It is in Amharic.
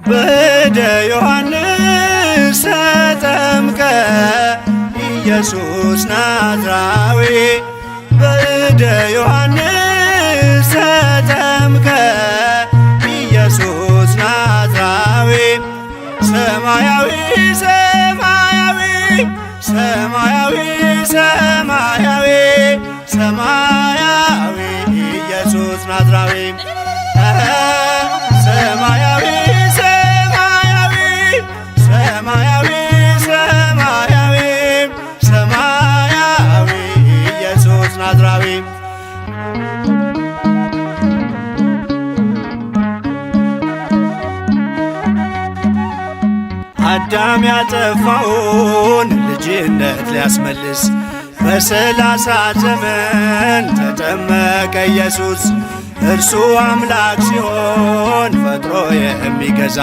በእደ ዮሐንስ ተጠምቀ ኢየሱስ ናዝራዊ፣ በእደ ዮሐንስ ተጠምቀ ኢየሱስ ናዝራዊ፣ ሰማያዊ ሰማያዊ ሰማያዊ ሰማያዊ ሰማያዊ ኢየሱስ ናዝራዊ፣ ሰማያዊ ሰማያዊ ሰማያዊ ሰማያዊ ሰማያዊ ኢየሱስ ናዝራዊ። አዳም ያጠፋውን ልጅነት ሊያስመልስ በ30 ዘመን ተጠመቀ ኢየሱስ። እርሱ አምላክ ሲሆን ፈጥሮ የሚገዛ።